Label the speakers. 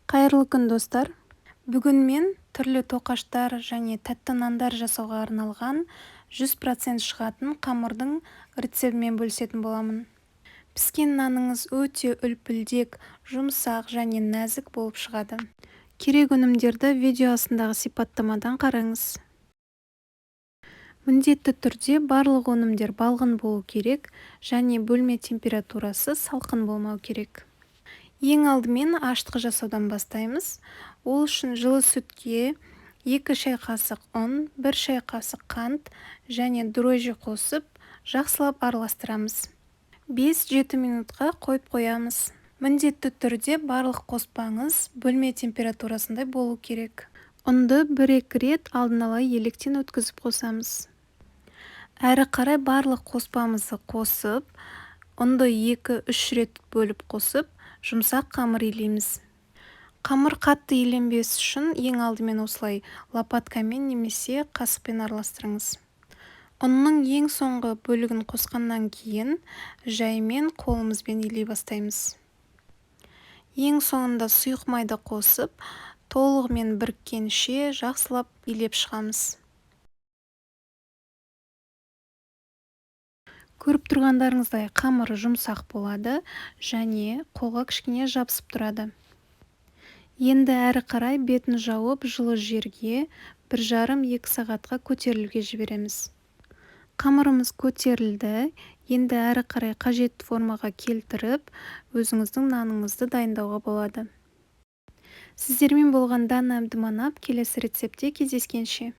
Speaker 1: Қайырлы күн, достар! Бүгін мен түрлі тоқаштар және тәтті нандар жасауға арналған 100% шығатын қамырдың рецебімен бөлісетін боламын. Піскен наныңыз өте үлпілдек, жұмсақ және нәзік болып шығады. Керек өнімдерді видео астындағы сипаттамадан қараңыз. Міндетті түрде барлық өнімдер балғын болу керек және бөлме температурасы салқын болмау керек. Ең алдымен ашытқы жасаудан бастаймыз. Ол үшін жылы сүтке 2 шай қасық ұн, 1 шай қасық қант және дрожжи қосып, жақсылап араластырамыз. 5-7 минутқа қойып қоямыз. Міндетті түрде барлық қоспаңыз бөлме температурасындай болу керек. Ұнды 1-2 рет алдын ала електен өткізіп қосамыз. Әрі қарай барлық қоспамызды қосып, ұнды 2-3 рет бөліп қосып, жұмсақ қамыр илейміз. Қамыр қатты иленбес үшін ең алдымен осылай лопаткамен немесе қасықпен араластырыңыз. Ұнның ең соңғы бөлігін қосқаннан кейін жаймен қолымызбен илей бастаймыз. Ең соңында сұйық майды қосып, толығымен біріккенше жақсылап илеп шығамыз. Көріп тұрғандарыңыздай, қамыры жұмсақ болады және қолға кішкене жабысып тұрады. Енді әрі қарай бетін жауып, жылы жерге 1,5-2 сағатқа көтерілуге жібереміз. Қамырымыз көтерілді. Енді әрі қарай қажетті формаға келтіріп, өзіңіздің наныңызды дайындауға болады. Сіздермен болған Дана Әбдіманап. Келесі рецептте кездескенше.